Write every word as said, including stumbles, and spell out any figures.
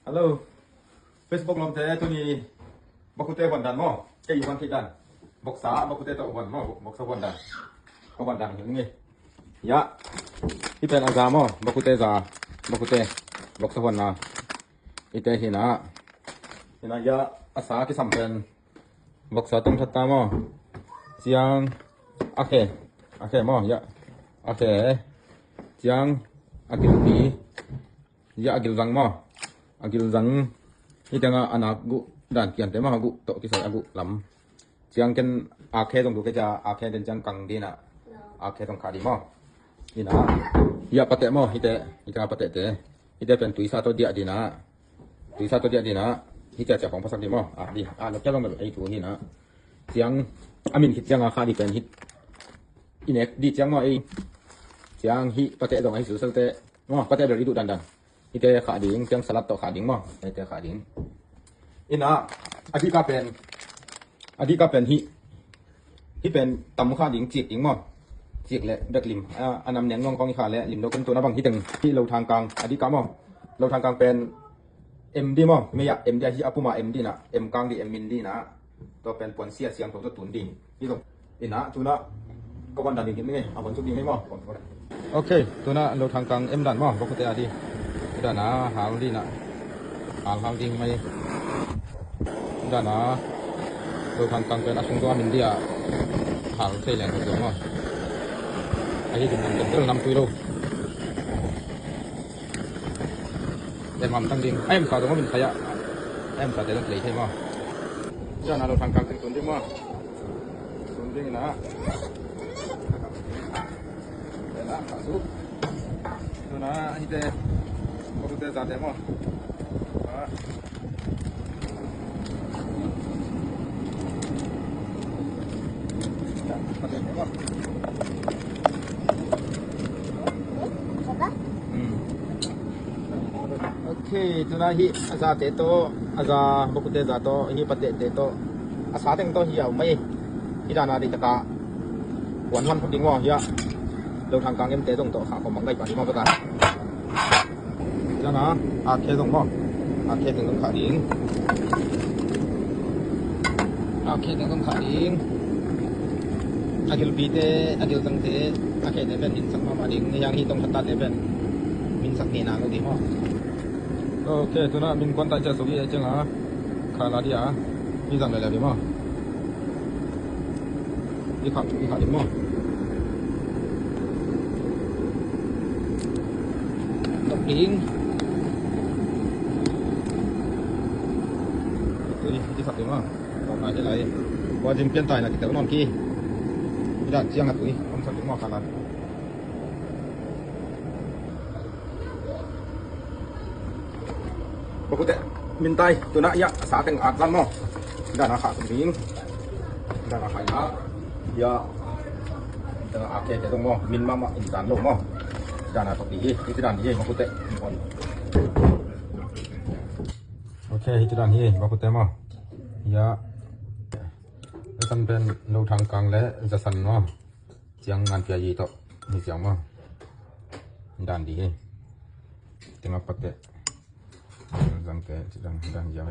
Hello. Facebook lawmte, tuni bakute huan dan maw? Kei i huan theih dan. Boksa bakute tawh huan maw? Boksa huan dan. Ka huan dan hi ning ei. Ya. Hih pen a za maw? Bakute za. Bakute. Boksa huanna. Hihte hi na. Hi na ya a sa kisam pen. Boksa tong that ta maw? Ciang a khe. A khe maw? Ya. A khe. Ciang a gilpi. Ya a gilzang maw? A gilzang. Hih tengah a nak guh dan kiante maw? A guh tawh kisai a guh lam. Ciang ken a khe zong duh kei cia a khe den ciang kang dina. A khe zong khah di maw? Hi na. Ya pateh maw? Hihte. Hih tengah patehte. Hihte pen tuisa tawh diah dina. Tuisa tawh diah dina. Hih cia cia khong phasak di maw? Ah, di. Ah, lo kia zong mel ei thu hi na. Ciang a min khit cianga khah di pen hih i nek di ciang maw ei. Ciang hih pateh zong ahi sulselte maw? Pateh bel i duh dandan. Hihte khah ding, ciang salad tawh khah ding maw? Hihte khah ding. Ina a dihka pen, a dihka pen hih, hih pen tam khah ding, cik ding maw? Cik le bek lim. A, a nam neng nuang kong i khah le lim lo ken tuna bang hih teng hih lo thangkang a dihka maw? Lo thangkang pen em di maw? Mei ah em di a, hih a puma em di na, em kang di, em min di na. Tua pen puan sia siang tho tawh tun ding. Hi lo. Ina tuna ka huan dan ding hi ning ei. A huan suk ding hi maw? Ok, tuna lo thangkang em dan maw? Bakute a di. Dana hal di na. Hal hal ding mai. Dana lo thangkang pen a sung tua min dia. Hal sei leng tua maw? Ahi ding nam pen tel nam tui lo. Em am tang ding. Em sa dong min khaya. Em sa te dong lei thei maw? Cian a lo thangkang teng tun ding maw? Tun ding ina. Ina ka su. Tuna hihte. Ko te za te maw? Ah. Ok, tuna hih a zate tawh, a za bakute za tawh, hih patehte tawh, a sa teng tawh hi a um mai. Hih dana deih taka huan huan phot ding maw, hih a lo thangkang emte zong tawh kha kawm bang gai pa ding maw ka ta. Zana a khe zong maw? A khe zong khah ding. A khe zong khah ding. A gilpite, a gilzangte, a khete pen min sak mahmah ding. Ni yang hi tong khat tate pen min sak ngei na lo ding maw? Ok, tuna min kuan ta cia sugi a cianga. Kha la dia. Hi zang le le ding maw? I khak, i khak ding maw? Tok ding. Ui, i khak ding maw? Tok na hi lai. Kua jing pian tai na ki tel non ki. I dan ciang a tui. Om sak ding maw kha la. Bakute mintai tuna ia sa teng at zan maw. Dana kha sung ding. Dana kha ia. Ia. Dana a khe te dong maw. Min mama in zan lo maw. Dana tok di hi. Hih dan di hi bakute. Ok, hih dan hi bakute maw. Ia. Zasan pen lo thangkang le zasan maw. Ciang ngan pia i tawh. Ni ciang maw. Dan di hi. Tengah pateh. Zangte, zang, zang, zang.